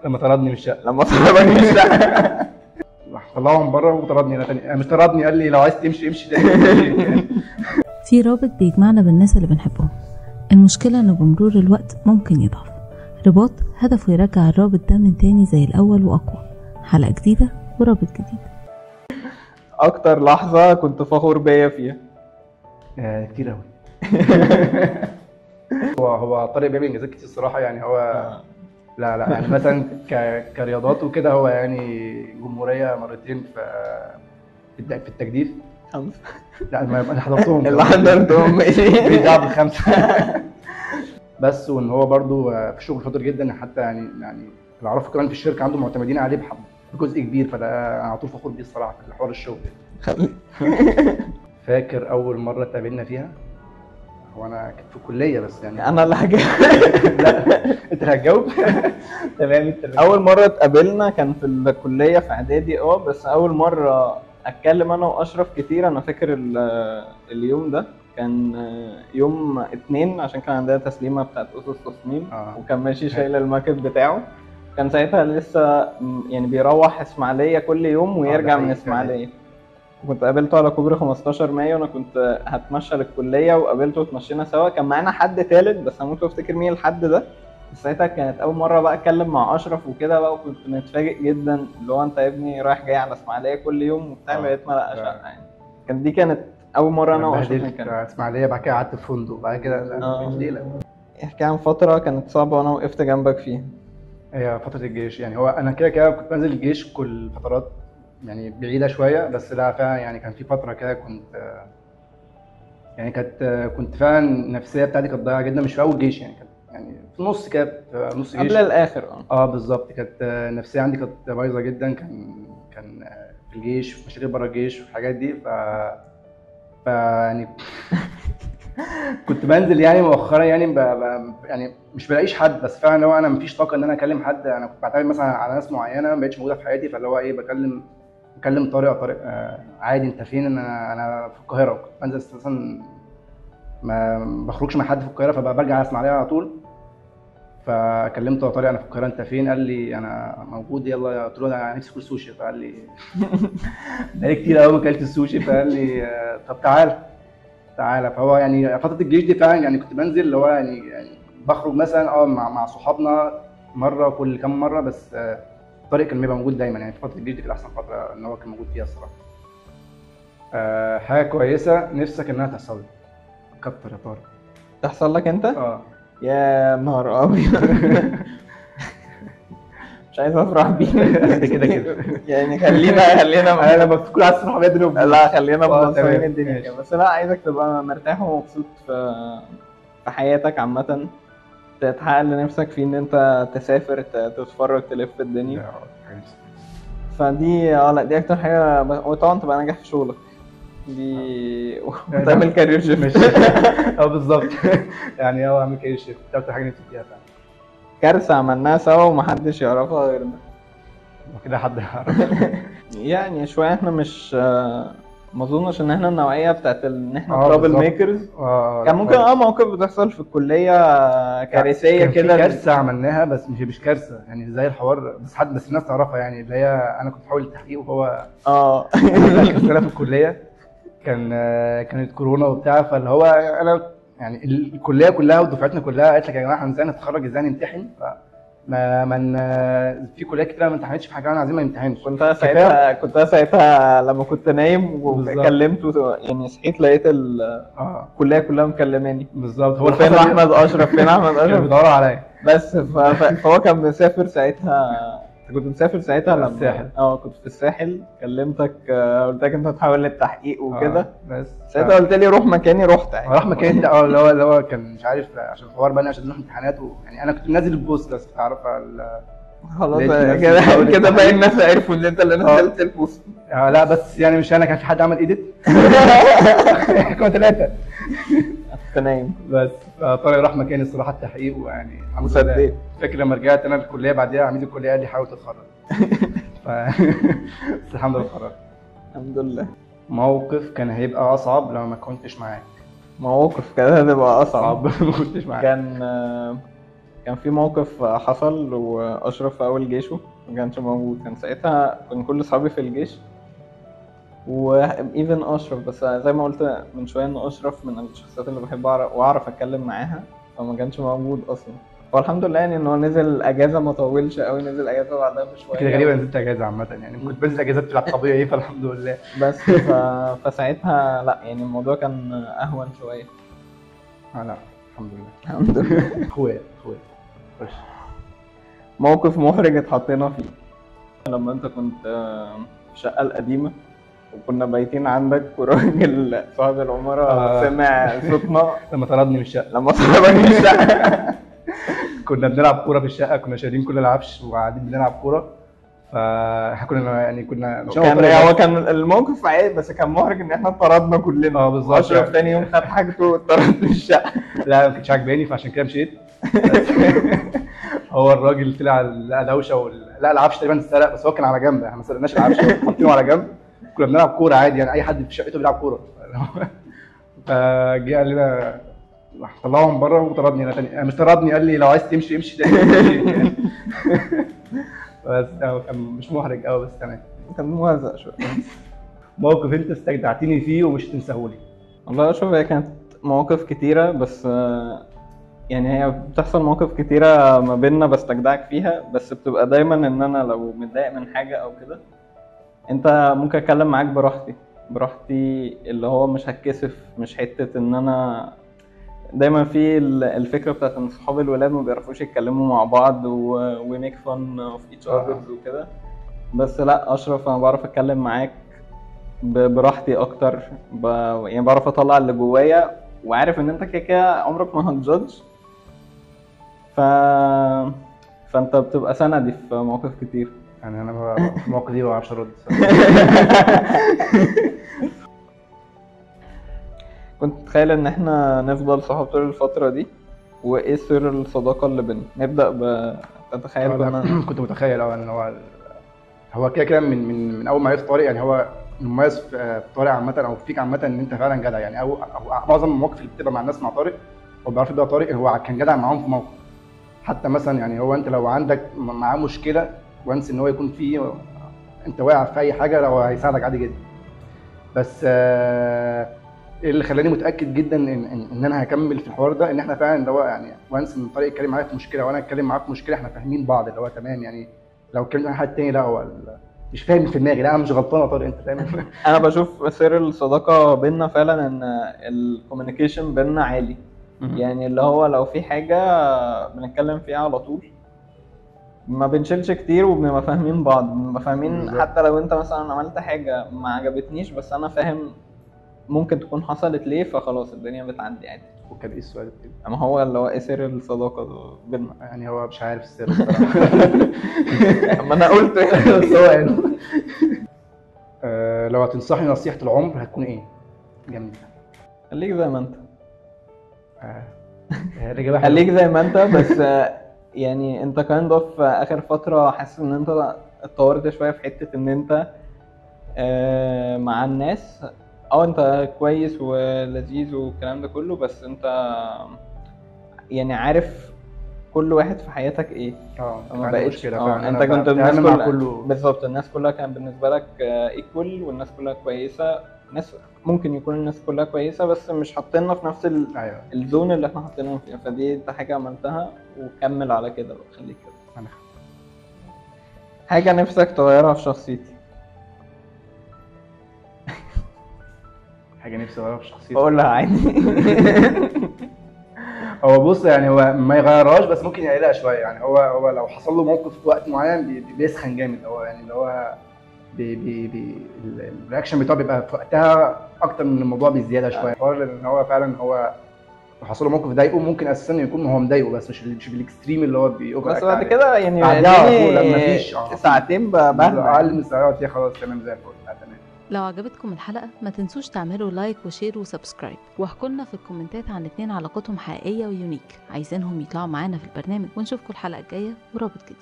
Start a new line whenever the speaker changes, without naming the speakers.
لما طردني من الشقة.
لما طردني من الشقة
راح طلعهم بره وطردني انا تاني، مش طردني، قال لي لو عايز تمشي امشي تاني.
في رابط بيجمعنا بالناس اللي بنحبهم، المشكلة انه بمرور الوقت ممكن يضعف. رباط هدفه يرجع الرابط ده من تاني زي الأول وأقوى. حلقة جديدة ورابط جديد.
أكتر لحظة كنت فخور بيا فيها؟
كتير أوي. هو طارق بيعمل إنجازات كتير الصراحة، يعني هو لا يعني مثلا كرياضات وكده، هو يعني جمهورية مرتين في التجديف.
5.
لا ما حضرتهم.
اللي حضرتهم ماشي.
بيلعب 5 بس. وان هو برضو في الشغل شاطر جدا، حتى يعني اللي اعرفه كمان في الشركة عنده معتمدين عليه بجزء كبير، فده على طول فخور بيه الصراحة في حوار الشغل. فاكر اول مرة اتقابلنا فيها؟ هو انا كنت في الكلية بس يعني
انا اللي هجاوب.
لا انت اللي هتجاوب. تمام انت.
اول مرة اتقابلنا كان في الكلية في اعدادي، بس اول مرة اتكلم انا واشرف كتير، انا فاكر اليوم ده كان يوم 2، عشان كان عندنا تسليمه بتاعت اسس تصميم. وكان ماشي شايل الماكت بتاعه، كان ساعتها لسه يعني بيروح اسماعيليه كل يوم ويرجع من اسماعيليه. وكنت قابلته على كوبري 15 مايو، انا كنت هتمشى للكليه وقابلته وتمشينا سوا. كان معانا حد ثالث بس هموت وافتكر مين الحد ده. بس ساعتها كانت اول مرة بقى اتكلم مع اشرف وكده بقى، وكنت متفاجئ جدا اللي هو انت يا ابني رايح جاي على اسماعيليه كل يوم وبتاع، لغاية ما لقى شقه يعني. كان دي كانت اول مرة انا واشرف نتكلم.
اسماعيليه بعد كده قعدت في فندق بعد كده. ليلة
احكي عن فترة كانت صعبة وانا وقفت جنبك فيها.
هي فترة الجيش، يعني هو انا كده كده كنت بنزل الجيش كل فترات يعني بعيدة شوية، بس لا فعلا يعني كان في فترة كده كنت يعني كنت فعلا النفسية بتاعتي كانت ضايعة جدا، مش في اول جيش يعني، كانت يعني في النص كده، في نص جيش
قبل الاخر.
بالظبط، كانت النفسية عندي كانت بايظة جدا، كان في الجيش وفي مشاكل بره الجيش والحاجات دي. ف يعني كنت بنزل يعني مؤخرا يعني يعني مش بلاقيش حد، بس فعلا لو انا مفيش طاقة ان انا اكلم حد، انا كنت بعتمد مثلا على ناس معينة ما بقتش موجودة في حياتي، فاللي هو ايه بكلم طارق عادي انت فين؟ انا في القاهرة، كنت بنزل اساسا ما بخرجش مع حد في القاهرة، فبقى برجع اسماعيليه على طول. فكلمته يا طارق انا في القاهرة انت فين؟ قال لي انا موجود يلا. قلت له انا نفسي اكل سوشي، فقال لي بقالي كتير قوي ما اكلت السوشي، فقال لي طب تعالى تعالى. فهو يعني فترة الجيش دي فعلا يعني كنت بنزل اللي هو يعني بخرج مثلا مع صحابنا مرة كل كام مرة، بس طارق كان بيبقى موجود دايما. يعني في فترة الجيش دي كانت احسن فترة ان هو كان موجود فيها الصراحة. حاجة كويسة نفسك انها تحصل لك؟ كتر يا طارق.
تحصل لك انت؟ يا نهار ابيض. مش عايز افرح بيه
كده كده
يعني خلينا
انا بكون عايز افرح بيها.
لا خلينا منظمين الدنيا كده، بس لا عايزك تبقى مرتاح ومبسوط في حياتك عامة، تتحقق اللي نفسك فيه، ان انت تسافر تتفرج تلف الدنيا. فدي لا دي اكتر حاجة. وطبعا تبقى ناجح في شغلك دي، وتعمل career shift.
بالظبط يعني اعمل career shift ده اكتر حاجة نفسي فيها فعلا.
كارثة عملناها سوا ومحدش يعرفها غيرنا
وكده حد يعرف
يعني شوية. احنا مش ما اظنش ان احنا النوعية بتاعت ان احنا trouble makers. كان ممكن مواقف بتحصل في الكلية كارثية كده،
كارثة عملناها بس مش كارثة يعني زي الحوار، بس حد بس الناس تعرفها يعني، اللي هي انا كنت بحاول التحقيق وهو كنت في الكلية، كانت كورونا وبتاع، فاللي هو انا يعني الكلية كلها ودفعتنا كلها قالت لك يا جماعة احنا ازاي نتخرج ازاي نمتحن، ما من في كليات كتير ما امتحنتش في حاجة انا عايزين ما نمتحنش.
كنت ساعتها لما كنت نايم وكلمته يعني صحيت لقيت الكلية كلها مكلماني.
بالظبط، هو
فين احمد اشرف، فين احمد اشرف،
بيدوروا عليا
بس. فهو كان مسافر ساعتها، كنت مسافر ساعتها لما
الساحل.
كنت في الساحل، كلمتك قلت لك انت هتحاول للتحقيق وكده،
بس
ساعتها قلت لي روح مكاني، رحت يعني
راح مكاني. اللي هو كان مش عارف عشان الحوار بقى عشان نروح امتحانات يعني انا كنت منزل ال post بس تعرف
خلاص كده باقي الناس عرفوا ان انت اللي نزلت ال post.
لا بس يعني مش انا، كان في حد عمل edit. كنا 3
كنت نايم
بس. طارق راح مكاني الصراحة التحقيق، ويعني الحمد لله. فاكر لما رجعت انا الكلية بعديها عميد الكلية قال لي حاول تتخرج. بس الحمد لله اتخرجت
الحمد لله.
موقف كان هيبقى اصعب لو ما كنتش معاك؟
مواقف كانت هتبقى اصعب
ما كنتش معاك.
كان كان في موقف حصل واشرف في اول جيشه ما كانش موجود، كان ساعتها كان كل اصحابي في الجيش و even اشرف، بس زي ما قلت من شوية ان اشرف من الشخصيات اللي بحب اعرف واعرف اتكلم معاها، فما كانش موجود اصلا. والحمد لله يعني ان هو نزل اجازه ما طولش قوي، نزل اجازه بعدها بشوية
كده. غريبة نزلت اجازه عامة يعني، كنت بنزل اجازات في الطبيعي فالحمد لله.
بس فساعتها لا يعني الموضوع كان اهون شوية.
لا الحمد لله
الحمد لله.
اخويا خش.
موقف محرج اتحطينا فيه لما انت كنت في الشقة القديمة وكنا بايتين عندك، وراجل صاحب العمارة سمع صوتنا
لما طردني من الشقة.
لما طردني من الشقة
كنا بنلعب كورة في الشقة، كنا شايلين كل العفش وقاعدين بنلعب كورة، فاحنا كنا يعني كنا
مش هو كان الموقف عيب بس كان محرج ان احنا اتطردنا كلنا.
بالظبط.
اشرف تاني يوم خد حاجته واتطرد من الشقة.
لا ما كانتش عاجباني فعشان كده مشيت. هو الراجل طلع لقى دوشه لا العفش تقريبا اتسرق، بس هو كان على جنب، احنا ما سرقناش العفش، حاطينه على جنب. كنا بنلعب كورة عادي يعني، اي حد في شقته بيلعب كورة. فجه قال لنا راح طلعهم بره وطردني انا تاني، مش طردني، قال لي لو عايز تمشي امشي تاني. بس كان مش محرج قوي، بس تمام،
كان موزع شوية.
موقف انت استجدعتني فيه ومش تنساهولي.
والله شوف هي كانت مواقف كتيرة، بس يعني هي بتحصل مواقف كتيرة ما بيننا بستجدعك فيها، بس بتبقى دايما ان انا لو متضايق من حاجة او كده انت ممكن اتكلم معاك براحتي، اللي هو مش هتكسف، مش حتة ان انا دايما في الفكرة بتاعت ان صحاب الولاد ما بيعرفوش يتكلموا مع بعض و make fun of each others وكده، بس لا اشرف انا بعرف اتكلم معاك براحتي اكتر، يعني بعرف اطلع اللي جوايا، وعارف ان انت كده كده عمرك ما هت judge، فانت بتبقى سندي في مواقف كتير.
يعني انا في المواقف دي ما بعرفش ارد.
كنت متخيل ان احنا نفضل صحاب طول الفترة دي، وايه سر الصداقة اللي بينا؟ نبدا ب تتخيل كنا
كنت متخيل ان هو كده كده من اول ما عرفت طارق، يعني هو مميز في طارق عامة او فيك عامة ان انت فعلا جدع يعني، او معظم المواقف اللي بتبقى مع الناس مع طارق هو بيعرف يبقى طارق، هو كان جدع معاهم في موقف. حتى مثلا يعني هو انت لو عندك معاه مشكلة وانس ان هو يكون فيه انت واقع في اي حاجة لو هيساعدك عادي جدا. بس اللي خلاني متاكد جدا ان انا هكمل في الحوار ده ان احنا فعلا اللي هو يعني وانس ان طارق يتكلم معايا في مشكلة وانا اتكلم معاه في مشكلة، احنا فاهمين بعض اللي هو تمام يعني. لو اتكلمت مع حد تاني لا هو مش فاهم في دماغي، لا انا مش غلطان يا طارق انت فاهم.
انا بشوف سر الصداقة بينا فعلا ان ال communication بينا عالي، يعني اللي هو لو في حاجة بنتكلم فيها على طول، ما بنشيلش كتير وبنبقى فاهمين بعض، بنبقى فاهمين حتى لو انت مثلا عملت حاجة ما عجبتنيش بس انا فاهم ممكن تكون حصلت ليه، فخلاص الدنيا بتعدي عادي.
وكان ايه السؤال التاني؟
اما هو اللي هو ايه سر الصداقة بينا؟
يعني هو مش عارف السر الصراحة.
اما انا قلت
بس هو يعني لو هتنصحني نصيحة العمر هتكون ايه؟ جميل.
خليك زي ما انت.
الاجابة
خليك زي ما انت، بس يعني انت kind of اخر فترة حاسس ان انت اتطورت شوية في حتة ان انت مع الناس، انت كويس ولذيذ والكلام ده كله، بس انت يعني عارف كل واحد في حياتك ايه.
ما بقتش
انت كنت الناس كلها بالظبط، الناس كلها كان بالنسبة لك equal، والناس كلها كويسة، ناس ممكن يكون الناس كلها كويسة بس مش حاطيننا في نفس
أيوة.
ال zone اللي احنا حاطينهم فيها، فدي انت حاجة عملتها وكمل على كده بقى، خليك كده. حاجة نفسك تغيرها في شخصيتي؟
حاجة نفسي اغيرها في شخصيتي؟
اقولها عادي.
هو بص يعني هو ما يغيرهاش بس ممكن يقلقها شوية يعني، هو لو حصل له موقف في وقت معين بيسخن جامد، هو يعني اللي هو بي بي بي ال reaction بتاعه بيبقى في وقتها اكتر من الموضوع بزيادة شوية. الحوار لان هو فعلا هو لو حصل له موقف ضايقه ممكن اساسا يكون هو مضايقه بس مش بال extreme اللي هو بي over،
بس بعد كده يعني
لما فيش
ساعتين بهدى
اقل من ساعة فيها خلاص تمام زي الفل تمام.
لو عجبتكم الحلقة ما تنسوش تعملوا like و share و subscribe، واحكوا لنا في الكومنتات عن 2 علاقتهم حقيقية و unique عايزينهم يطلعوا معانا في البرنامج، ونشوفكم الحلقة الجاية ورابط جديد.